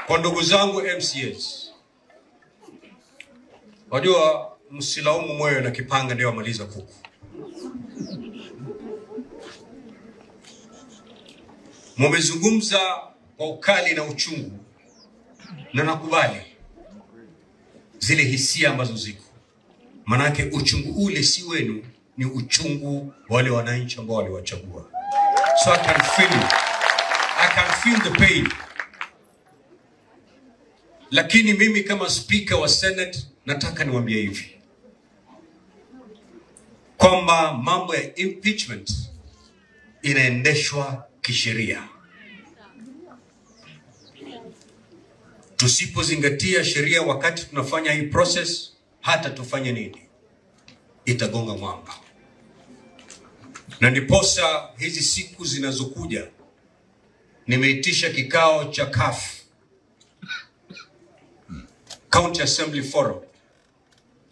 Kwa ndugu zangu MCAs, wajua msilaumu moyo na kipanga ndio amaliza kuku. Mumezungumza kwa ukali na uchungu, na nakubali zile hisia ambazo ziko, manake uchungu ule si wenu, ni uchungu wale wananchi ambao waliwachagua. So I can feel you. I can feel the pain. Lakini mimi kama speaker wa Senate nataka niwaambie hivi kwamba mambo ya impeachment inaendeshwa kisheria. Tusipozingatia sheria wakati tunafanya hii process, hata tufanye nini, itagonga mwamba. Na ndiposa hizi siku zinazokuja nimeitisha kikao cha CAF, County Assembly Forum,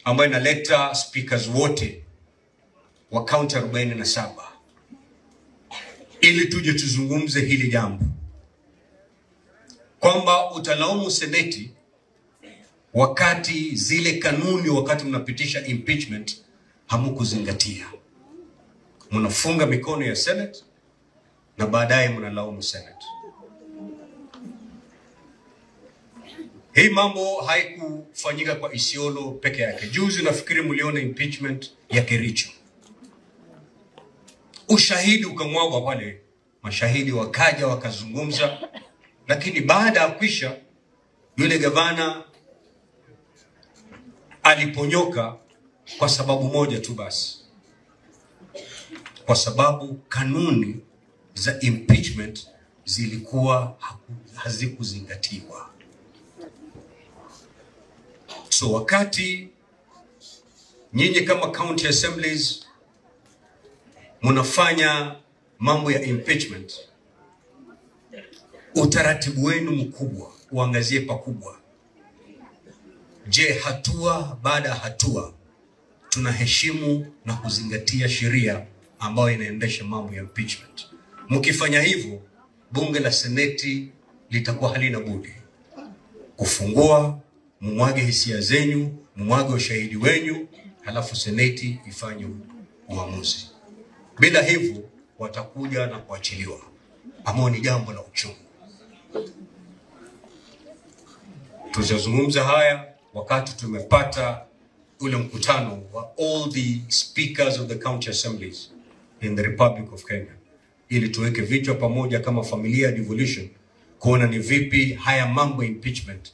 ambayo inaleta speakers wote wa county 47 ili tuje tuzungumze hili jambo, kwamba utalaumu seneti wakati zile kanuni, wakati mnapitisha impeachment hamukuzingatia. Mnafunga mikono ya Senate na baadaye mnalaumu Senate. Hii mambo haikufanyika kwa Isiolo peke yake. Juzi nafikiri mliona impeachment ya Kericho. Ushahidi ukamwagwa pale, mashahidi wakaja wakazungumza, lakini baada ya kwisha yule gavana aliponyoka kwa sababu moja tu basi, kwa sababu kanuni za impeachment zilikuwa hazikuzingatiwa. So wakati nyinyi kama county assemblies mnafanya mambo ya impeachment, utaratibu wenu mkubwa uangazie pakubwa. Je, hatua baada ya hatua tunaheshimu na kuzingatia sheria ambayo inaendesha mambo ya impeachment? Mkifanya hivyo, bunge la seneti litakuwa halina budi kufungua, mumwage hisia zenyu, mumwage ushahidi wenyu, halafu seneti ifanye uamuzi. Bila hivyo watakuja na kuachiliwa, ambao ni jambo la uchungu. Tutazungumza haya wakati tumepata ule mkutano wa all the speakers of the county assemblies in the Republic of Kenya, ili tuweke vichwa pamoja kama familia ya devolution kuona ni vipi haya mambo impeachment